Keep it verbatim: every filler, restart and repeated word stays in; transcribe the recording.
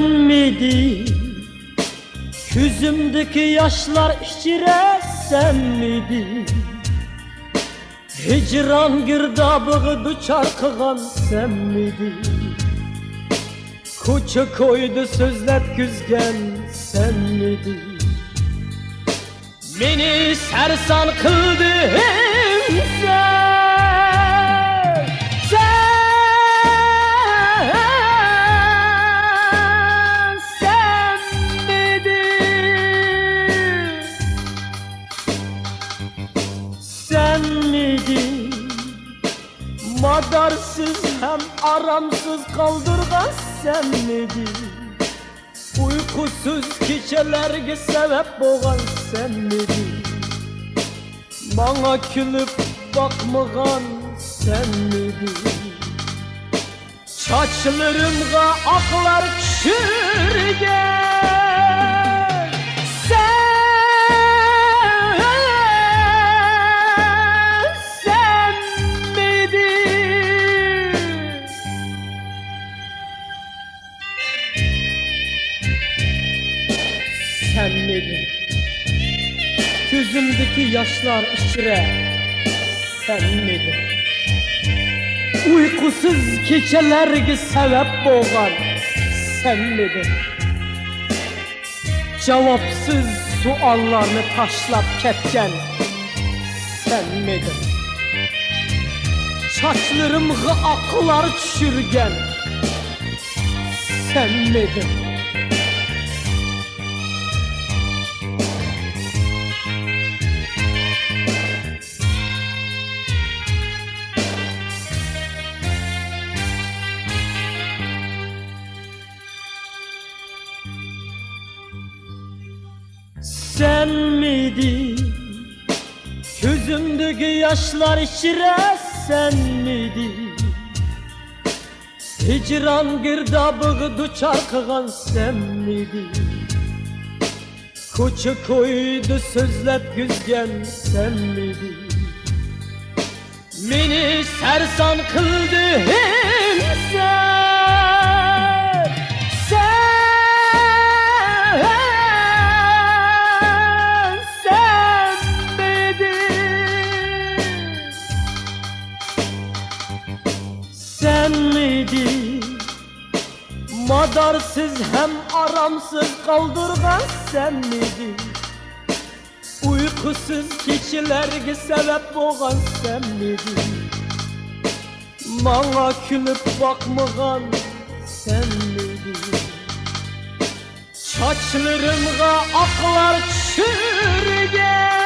سەنمىدىڭ؟ كۆزۈمدىكى ياشلار ئىچرە سەنمىدىڭ؟ ھىجران گىردابىغا دۇچار قىلغان سەنمىدىڭ؟ كوچا-كويدا سۆزلەپ كۈزگەن سەنمىدىڭ؟ مېنى سەرسان قىلدىڭ سەن، سەن، سەنمىدىڭ؟ سەنمىدىڭ؟ مادارسىز ھەم ئارامسىز قالدۇرغان سەنمىدىڭ؟ ئۇيقۇسىز كېچىلەرگە سەۋەب بولغان سەنمىدىڭ؟ ماڭا كۈلۈپ باقمىغان سەنمىدىڭ؟ چاچلىرىمغا ئاقلار چۈشۈرگەن سەن، سەنمىدىڭ؟ سەنمىدىڭ؟ كۆزۈمدىكى ياشلار ئىچرە سەنمىدىڭ؟ ئۇيقۇسىز كېچىلەرگە سەۋەب بولغان سەنمىدىڭ؟ جاۋابسىز سوئاللارنى تاشلاپ كەتكەن سەنمىدىڭ؟ چاچلىرىمغا ئاقلار چۈشۈرگەن سەنمىدىڭ؟ سەنمىدىڭ؟ كۆزۈمدىكى ياشلار ئىچرە سەنمىدىڭ؟ ھىجران گىردابىغا دۇچار قىلغان سەنمىدىڭ؟ كوچا-كويدا سۆزلەپ يۈزگەن سەنمىدىڭ؟ مېنى سەرسان قىلدىڭ سەن، سەن، سەنمىدىڭ؟ سەنمىدىڭ؟ مادارسىز ھەم ئارامسىز قالدۇرغان سەنمىدىڭ؟ ئۇيقۇسىز كېچىلەرگە سەۋەب بولغان سەنمىدىڭ؟ ماڭا كۈلۈپ باقمىغان سەنمىدىڭ؟ چاچلىرىمغا ئاقلار چۈشۈرگەن